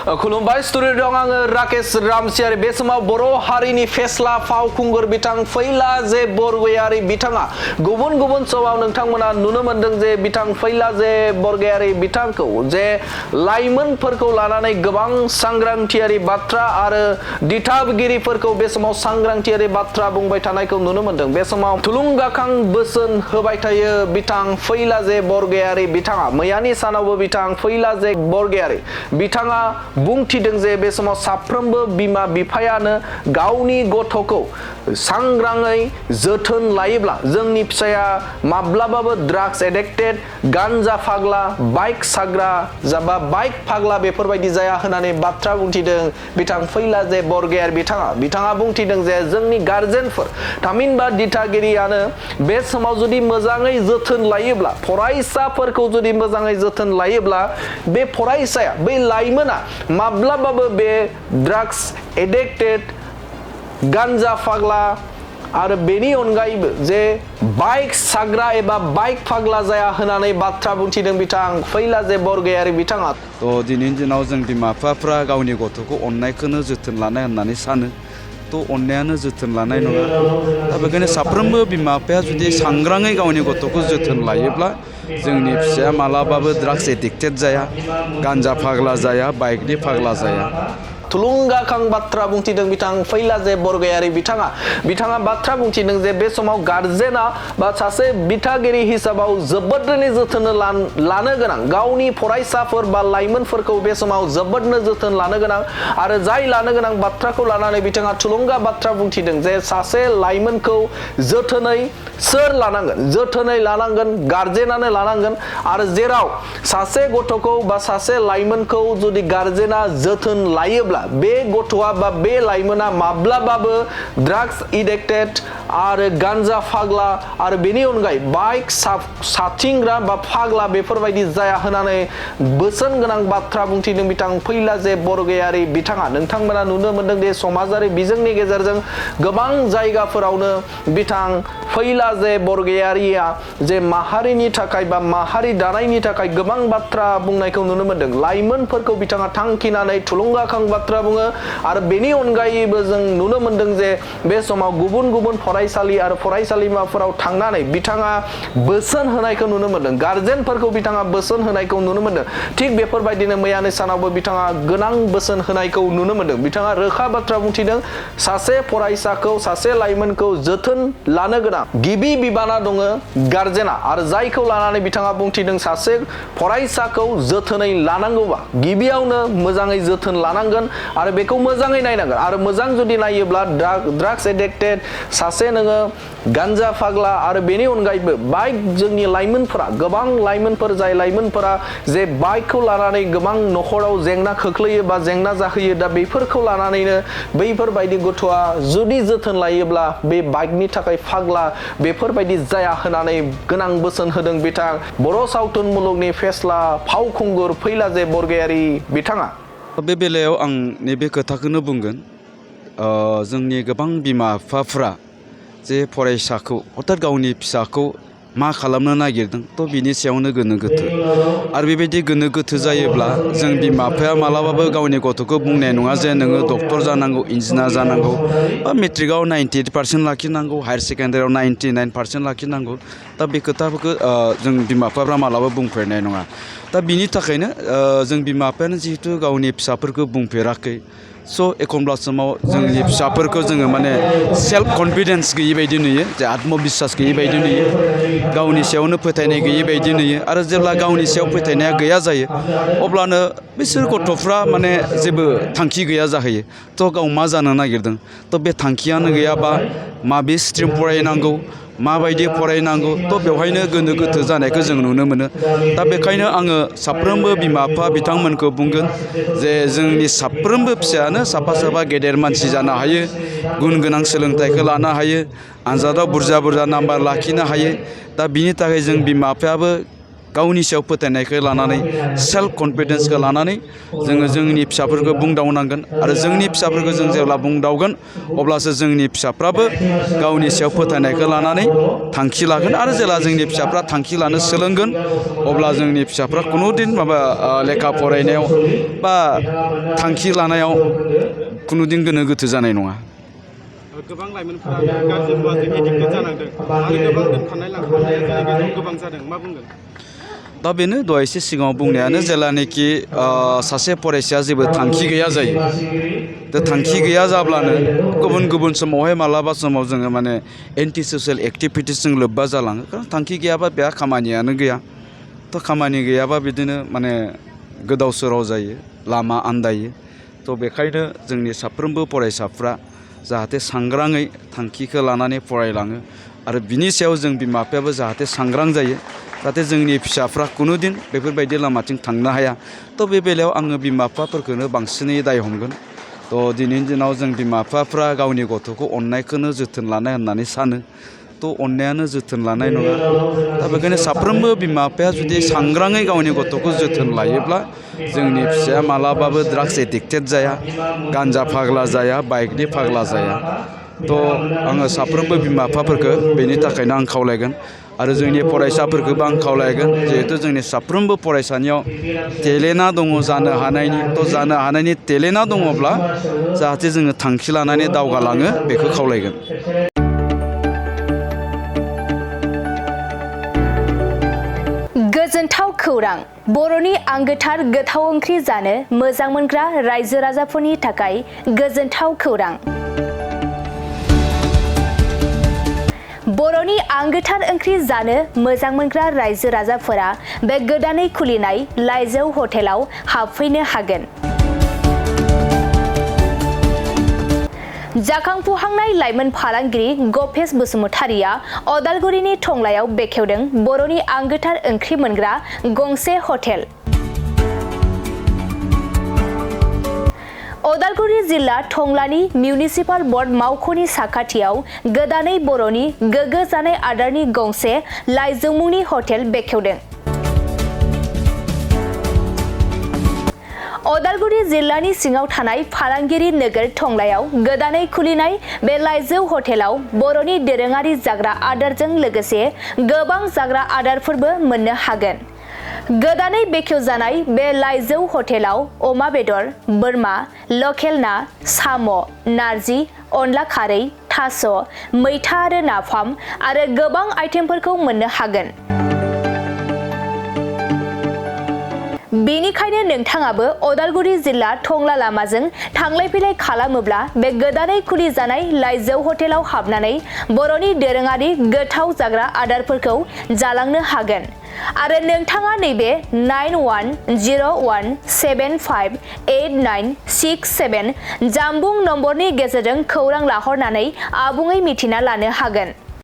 खुलुमबाय स्टुडिअ दं आङो राकेश रामसियारि बे समाव बर' हारिनि फेस्ला फावखुंगुर बिथां फैला जे बरगयारि बिथाङा गुबुन गुबुन समाव नोंथांमोना नुनो मोनदों जे बिथां फैला जे बरगयारि बिथांखौ जे लाइमोनफोरखौ लानानै गोबां सांग्रांथियारि बाथ्रा आरो दिथागिरिफोरखौ बे समाव सांग्रांथियारि बाथ्रा बुंबाय थानायखौ नुनो मोनदों। बे समाव थुलुंगाखां बोसोन होबाय थायो बिथां फैला जे बरगयारि बिथाङा मैयानि सानावबो बिथां फैला जे बरगयारि बिथाङा बुंथिदों जे बे समाव साफ्रोमबो बिमा बिफायानो गावनि गथ'खौ सांग्राङै जोथोन लायोब्ला जोंनि फिसाया माब्लाबाबो ड्राग्स एडिक्टेड गान्जा फाग्ला बाइक साग्रा जाबा बाइक फाग्ला बेफोरबायदि जाया होननानै बाथ्रा बुंथिदों बिथां फैला जे बरगयारि बिथाङा बुंथिदों जे जोंनि गार्जेनफोर थामहिनबा दिथागिरियानो बे समाव जुदि मोजाङै जोथोन लायोब्ला फरायसाफोरखौ जुदि मोजाङै जोथोन लायोब्ला बे फरायसाया बै लाइमोना माब्लाबाबो बे ड्राग्स एडिक्टेड गान्जा फाग्ला आरो बेनि अनगायैबो जे बाइक साग्रा एबा बाइक फाग्ला जाया होननानै बाथ्रा बुंथिदों बिथां फैला जे बरगयारि बिथाङा। थ' दिनैनि दिनाव जों बिमा बिफाफ्रा गावनि गथ'खौ अननायखौनो जोथोन लानाय होननानै सानो थ' अननायानो जोथोन लानाय नङा। दा बेखायनो साफ्रोमबो बिमा बिफाया जुदि सांग्राङै गावनि गथ'खौ जोथोन लायोब्ला जोंनि फिसाया मालाबाबो ड्राग्स एडिक्टेड जाया गान्जा फाग्ला जाया बाइकनि फाग्ला जाया। थुलुंगाखां बाथ्रा बुंथिदों बिथां फैला जे बरगयारि बिथाङा बाथ्रा बुंथिदों जे बे समाव गार्जेना बा सासे दिथागिरि हिसाबाव जोबोदनो जोथोन लानो गोनां गावनि फरायसाफोर बा लाइमोनफोरखौ बे समाव जोबोदनो जोथोन लानो गोनां आरो जाय लानो गोनां बाथ्राखौ लानानै बिथाङा थुलुंगा बाथ्रा बुंथिदों जे सासे लाइमोनखौ जोथोनै सोर लानांगोन जोथोनै लानांगोन गार्जेनानो लानांगोन आरो जेराव सासे गथ'खौ बा सासे लाइमोनखौ जुदि गार्जेना जोथोन लायोब्ला बे गथ'आ बा बे लाइमोना माब्लाबाबो ड्राग्स एडिक्टेड आरो गान्जा फाग्ला आरो बेनि अनगायै बाइक साथिंग्रा बा फाग्ला बेफोरबायदि जाया होननानै बोसोन गोनां बाथ्रा बुंथिदों बिथां फैला जे बरगयारि बिथाङा। नोंथांमोना नुनो मोनदों जे समाजारि बिजोंनि गेजेरजों गोबां जायगाफोरावनो बिथां फैला जे बरगयारिया जे माहारिनि थाखाय बा माहारि दानायनि थाखाय गोबां बाथ्रा बुंनायखौ नुनो मोनदों। लाइमोनफोरखौ बिथाङा थांखिनानै थुलुंगाखां बाथ्रा बुङो आरो बेनि अनगायैबो जों नुनो मोनदों जे बे समाव गुबुन गुबुन फरायसालि आरो फरायसालिमाफोराव थांनानै बिथाङा बोसोन होनायखौ नुनो मोनदों गार्जेनफोरखौ बिथाङा बोसोन होनायखौ नुनो मोनदों। थिग बेफोरबायदिनो मैयानि सानावबो बिथाङा गोनां बोसोन होनायखौ नुनो मोनदों। बिथाङा रोखा बाथ्रा बुंथिदों सासे फरायसाखौ सासे लाइमोनखौ जोथोन लानो गोनां गिबि बिबाना दङ गार्जेना आरो जायखौ लानानै बिथाङा बुंथिदों सासे फरायसाखौ जोथोनै लानांगौबा गिबियावनो मोजाङै जोथोन लानांगोन आरो बेखौ मोजाङै नायनांगोन आरो मोजां जुदि नायोब्ला ड्राग्स एडिक्टेड सासे नोङो गान्जा फाग्ला आरो बेनि अनगायैबो बाइक जोंनि लाइमोनफोरा गोबां लाइमोनफोर जाय लाइमोनफोरा जे बाइकखौ लानानै गोबां न'खराव जेंना खोख्लैयो बा जेंना जाहोयो दा बेफोरखौ लानानैनो बैफोरबायदि गथ'आ जुदि जोथोन लायोब्ला बे बाइकनि थाखाय फाग्ला बेफोरबायदि जाया होननानै गोनां बोसोन होदों बिथां बर' सावथुन मुलुगनि फेस्ला फावखुंगुर फैला जे बरगयारि बिथाङा। बे बेलायाव आं नैबे खोथाखौनो बुंगोन जोंनि गोबां बिमा बिफाफ्रा जे फरायसाखौ अर्थात गावनि फिसाखौ मा खालामनो नागिरदों थ' बिनि सायावनो गोनो गोथो आरो बेबायदि गोनो गोथो जायोब्ला जों बिमा बिफाया मालाबाबो गावनि गथ'खौ बुंनाय नङा जे नोङो डक्टर जानांगौ इन्जिनियार जानांगौ बा मेट्रिकआव 98% लाखिनांगौ हायार सेकेन्डारियाव 99% लाखिनांगौ दा बे खोथाफोरखौ जों बिमा बिफाफ्रा मालाबा बुंफेरनाय नङा। दा बिनि थाखायनो जों बिमा बिफायानो जिहेतु गावनि फिसाफोरखौ बुंफेराखै स' एखनब्ला समाव जोंनि फिसाफोरखौ जोङो माने सेल्फ कनफिडेन्स गैयि बायदि नुयो जे आत्मबिश्वास गैयि बायदि नुयो गावनि सायावनो फोथायनाय गैयि बायदि नुयो आरो जेब्ला गावनि सायाव फोथायनाया गैया जायो अब्लानो बिसोर गथ'फ्रा माने जेबो थांखि गैया जाहैयो थ' गाव मा जानो नागिरदों थ' बे थांखियानो गैयाबा माबे स्ट्रिम फरायनांगौ माबायदि फरायनांगौ थ' बेवहायनो गोनो गोथो जानायखौ जों नुनो मोनो। दा बेखायनो आङो साफ्रोमबो बिमा बिफा बिथांमोनखौ बुंगोन जे जोंनि साफ्रोमबो फिसायानो साफा साफा गेदेर मानसि जानो हायो गुन गोनां सोलोंथाइखौ लानो हायो आनजादाव बुरजा बुरजा नाम्बार लाखिनो हायो। दा बिनि थाखाय जों बिमा बिफायाबो गावनि सायाव फोथायनायखौ लानानै सेल्फ कनफिडेन्सखौ लानानै जोङो जोंनि फिसाफोरखौ बुंदावनांगोन आरो जोंनि फिसाफोरखौ जों जेब्ला बुंदावगोन अब्लासो जोंनि फिसाफ्राबो गावनि सायाव फोथायनायखौ लानानै थांखि लागोन आरो जेला जोंनि फिसाफ्रा थांखि लानो सोलोंगोन अब्ला जोंनि फिसाफ्रा खुनुदिन लेखा फरायनायाव बा थांखि लानायाव खुनुदिन गोनो गोथो जानाय नङा। गोबां लाइमोनफोरानो गाज्रि मुवाजों एडिक्टेड जानांदों आरो गोबां दोनखारनाय लांखारनाया जोंनि गेजेराव गोबां जादों मा बुंगोन? दा बेनो दहाय एसे सिगाङाव बुंनायानो जेलानोखि सासे फरायसाया जेबो थांखि गैया जायो दा थांखि गैया जाब्लानो गुबुन समावहाय मालाबा समाव जोङो माने एन्टि ससियेल एक्टिभिटिसजों लोब्बा जालाङो खारन थांखि गैयाबा बेहा खामानियानो गैया थ' खामानि गैयाबा बिदिनो माने गोदाव सोराव जायो लामा आन्दायो थ' बेखायनो जोंनि साफ्रोमबो फरायसाफ्रा जाहाथे सांग्राङै थांखिखौ लानानै फरायलाङो आरो बिनि सायाव जों बिमा बिफायाबो जाहाथे सांग्रां जायो जाहाथे जोंनि फिसाफ्रा खुनुदिन बेफोरबायदि लामाथिं थांनो हाया थ' बे बेलायाव आङो बिमा बिफाफोरखौनो बांसिनै दाय हमगोन। थ' दिनैनि दिनाव जों बिमा बिफाफ्रा गावनि गथ'खौ अननायखौनो जोथोन लानाय होननानै सानो थ' अननायानो जोथोन लानाय नङा। दा बेखायनो साफ्रोमबो बिमा बिफाया जुदि सांग्राङै गावनि गथ'खौ जोथोन लायोब्ला जोंनि फिसाया मालाबाबो ड्राग्स एडिक्टेड जाया गान्जा फाग्ला जाया बाइकनि फाग्ला जाया। थ' आङो साफ्रोमबो बिमा बिफाफोरखौ बेनि थाखायनो आं खावलायगोन आरो जोंनि फरायसाफोरखौबो आं खावलायगोन जिहेथु जोंनि साफ्रोमबो फरायसानियाव टेलेन्टआ दङ जानो हानायनि थ' जानो हानायनि टेलेन्टआ दङब्ला जाहाथे जोङो थांखि लानानै दावगालाङो बेखौ खावलायगोन। गोजोनथाव खौरां बर'नि आंगोथार गोथाव ओंख्रि जानो मोजां मोनग्रा रायजो राजाफोरनि थाखाय गोजोनथाव खौरां। बर'नि आंगोथार ओंख्रि जानो मोजां मोनग्रा रायजो राजाफोरा बे गोदानै खुलिनाय लाइजौ हटेलाव हाबफैनो हागोन। जाखांफुहांनाय लाइमोन फालांगिरि गपेश बसुमतारिया अदालगुरिनि टंलायाव बेखेवदों बर'नि आंगोथार ओंख्रि मोनग्रा गंसे हटेल। अदालगुरि जिल्ला टंलानि मिउनिसिपाल बर्ड मावख'नि साखाथियाव गोदानै बर'नि गोग्गो जानाय आदारनि गंसे लाइजौ मुंनि हटेल बेखेवदों। अदालगुरि जिल्लानि सिङाव थानाय फालांगिरि नोगोर टंलायाव गोदानै खुलिनाय बे लाइजौ हटेलाव बर'नि दोरोङारि जाग्रा आदारजों लोगोसे गोबां जाग्रा आदारफोरबो मोननो हागोन। गोदानै बेखेवजानाय बे लाइजौ हटेलाव अमा बेदर, बोरमा, लकेल ना, साम', नारजि, अनला खारै, थास', मैथा आरो नाफाम आरो गोबां आइटेमफोरखौ मोननो हागोन। बेनिखायनो नोंथाङाबो अदालगुरि जिल्ला टंला लामाजों थांलाय फैलाय खालामोब्ला बे गोदानै खुलि जानाय लाइजौ हटेलाव हाबनानै बर'नि दोरोङारि गोथाव जाग्रा आदारफोरखौ जालांनो हागोन। आरो नोंथाङा नैबे 9101758967 जानबुं नम्बरनि गेजेरजों खौरां लाहरनानै आबुङै मिथिना लानो हागोन।